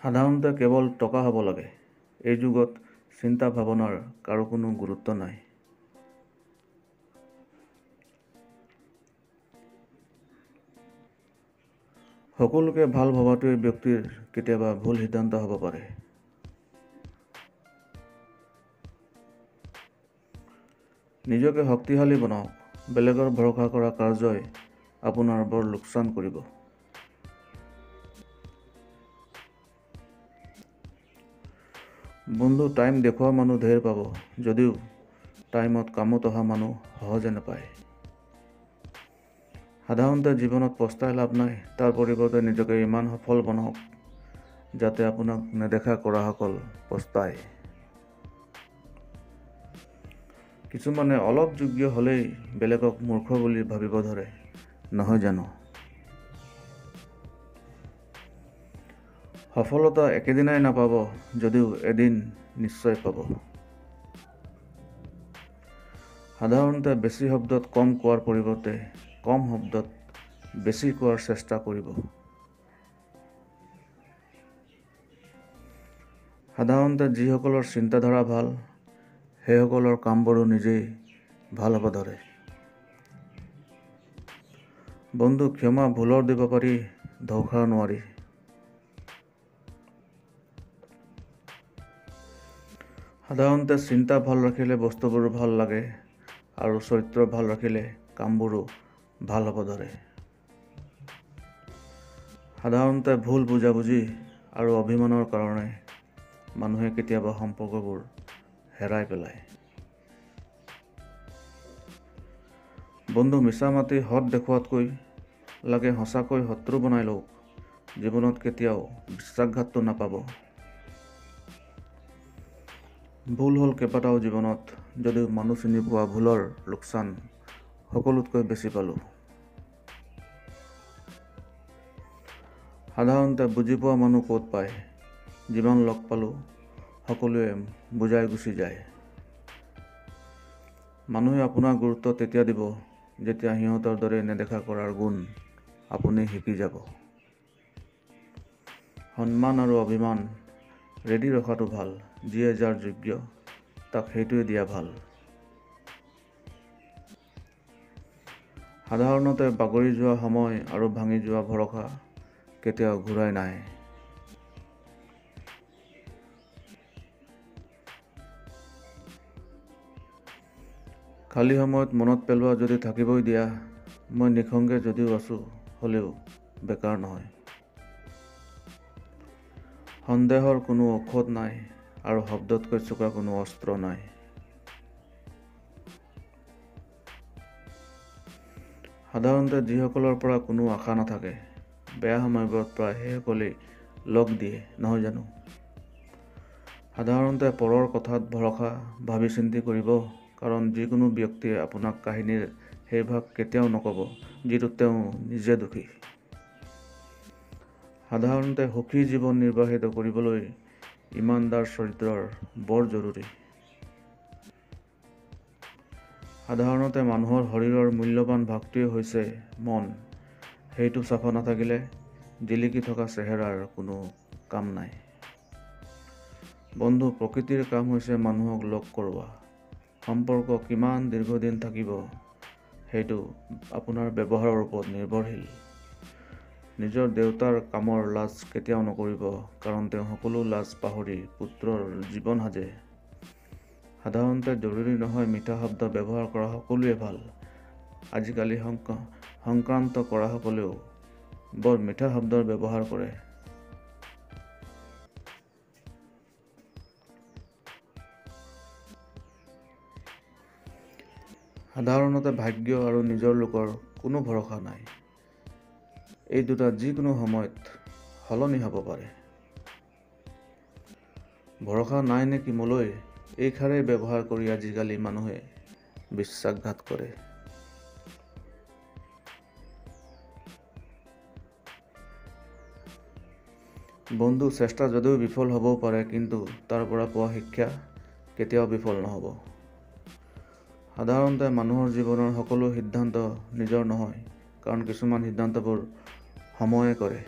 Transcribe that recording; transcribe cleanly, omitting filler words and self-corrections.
সাধাৰণতে কেৱল টকা হ'ব লাগে। এই যুগত চিন্তা ভাৱনাৰ কাৰো কোনো গুৰুত্ব নাই। সকলোকে ভাল ভবাটোৱে ব্যক্তিৰ কেতিয়াবা ভুল সিদ্ধান্ত হ'ব পাৰে। নিজকে শক্তিশালী বনাওক, বেলেগৰ ভৰসা কৰা কাৰ্যই আপোনাৰ বৰ লোকচান কৰিব। বন্ধু টাইম দেখুওৱা মানুহ ঢেৰ পাব যদিও টাইমত কামত অহা মানুহ সহজে নাপায়। সাধাৰণতে জীৱনত পস্তাই লাভ নাই, তাৰ পৰিৱৰ্তে নিজকে ইমান সফল বনাওক যাতে আপোনাক নেদেখা কৰাসকল পস্তায়। কিছুমানে অলপ যোগ্য হ'লেই বেলেগক মূৰ্খ বুলি ভাবিব ধৰে, নহয় জানো? সফলতা একেদিনাই নাপাব যদিও এদিন নিশ্চয় পাব। সাধাৰণতে বেছি শব্দত কম কোৱাৰ পৰিৱৰ্তে কম শব্দত বেছি কোৱাৰ চেষ্টা কৰিব। সাধাৰণতে যিসকলৰ চিন্তাধাৰা ভাল, সেইসকলৰ কামবোৰো নিজেই ভাল হ'ব ধৰে। বন্ধু ক্ষমা ভুলৰ দিব পাৰি, ধোষাৰ নোৱাৰি। সাধাৰণতে চিন্তা ভাল ৰাখিলে বস্তুবোৰ ভাল লাগে আৰু চৰিত্ৰ ভাল ৰাখিলে কামবোৰো ভাল হ'ব ধৰে। সাধাৰণতে ভুল বুজাবুজি আৰু অভিমানৰ কাৰণে মানুহে কেতিয়াবা সম্পৰ্কবোৰ হেৰাই পেলায়। বন্ধু মিছা মাতি সৎ দেখুওৱাতকৈ লাগে সঁচাকৈ শত্ৰু বনাই লওক, জীৱনত কেতিয়াও বিশ্বাসঘাতটো নাপাব। ভুল হ'ল কেইবাটাও জীৱনত যদিও মানুহ চিনি পোৱা ভুলৰ লোকচান সকলোতকৈ বেছি পালোঁ। সাধাৰণতে বুজি পোৱা মানুহ ক'ত পায়, যিমান লগ পালোঁ সকলোৱে বুজাই গুচি যায়। মানুহে আপোনাক গুৰুত্ব তেতিয়া দিব যেতিয়া সিহঁতৰ দৰে নেদেখা কৰাৰ গুণ আপুনি শিকি যাব। সন্মান আৰু অভিমান ৰেডি ৰখাটো ভাল, যিয়ে যাৰ যোগ্য তাক সেইটোৱে দিয়া ভাল। সাধাৰণতে বাগৰি যোৱা সময় আৰু ভাঙি যোৱা ভৰসা কেতিয়াও ঘূৰাই নাহে। খালী সময়ত মনত পেলোৱা যদি থাকিবই দিয়া, মই নিঃসংগে যদিও আছোঁ হ'লেও বেকাৰ নহয়। সন্দেহৰ কোনো ঔষধ নাই আৰু শব্দতকৈ চোকা কোনো অস্ত্ৰ নাই। সাধাৰণতে যিসকলৰ পৰা কোনো আশা নাথাকে, বেয়া সময়বোৰত প্ৰায় সেইসকলেই লগ দিয়ে, নহয় জানো? সাধাৰণতে পৰৰ কথাত ভৰসা ভাবি চিন্তি কৰিব, কাৰণ যিকোনো ব্যক্তিয়ে আপোনাক কাহিনীৰ সেই ভাগ কেতিয়াও নক'ব যিটো তেওঁ নিজে দোষী। সাধাৰণতে সুখী জীৱন নিৰ্বাহিত কৰিবলৈ ইমানদাৰ চৰিত্ৰৰ বৰ জৰুৰী। সাধাৰণতে মানুহৰ শৰীৰৰ মূল্যৱান ভাগটোৱেই হৈছে মন, সেইটো চাফা নাথাকিলে জিলিকি থকা চেহেৰাৰ কোনো কাম নাই। বন্ধু প্ৰকৃতিৰ কাম হৈছে মানুহক লগ কৰোৱা। সম্পৰ্ক কিমান দীৰ্ঘদিন থাকিব সেইটো আপোনাৰ ব্যৱহাৰৰ ওপৰত নিৰ্ভৰশীল। নিজৰ দেউতাৰ কামৰ লাজ কেতিয়াও নকৰিব, কাৰণ তেওঁ সকলো লাজ পাহৰি পুত্ৰৰ জীৱন সাজে। সাধাৰণতে জৰুৰী নহয় মিঠা শব্দ ব্যৱহাৰ কৰা সকলোৱে ভাল, আজিকালি সংক্ৰান্ত কৰাসকলেও বৰ মিঠা শব্দৰ ব্যৱহাৰ কৰে। সাধাৰণতে ভাগ্য আৰু নিজৰ লোকৰ কোনো ভৰসা নাই, এই দুটা যিকোনো সময়ত সলনি হ'ব পাৰে। ভৰসা নাই নেকি মোলৈ, এইষাৰেই ব্যৱহাৰ কৰি আজিকালি মানুহে বিশ্বাসঘাত কৰে। বন্ধু চেষ্টা যদিও বিফল হ'বও পাৰে, কিন্তু তাৰ পৰা পোৱা শিক্ষা কেতিয়াও বিফল নহ'ব। সাধাৰণতে মানুহৰ জীৱনৰ সকলো সিদ্ধান্ত নিজৰ নহয়, কাৰণ কিছুমান সিদ্ধান্তবোৰ সময়ে কৰে।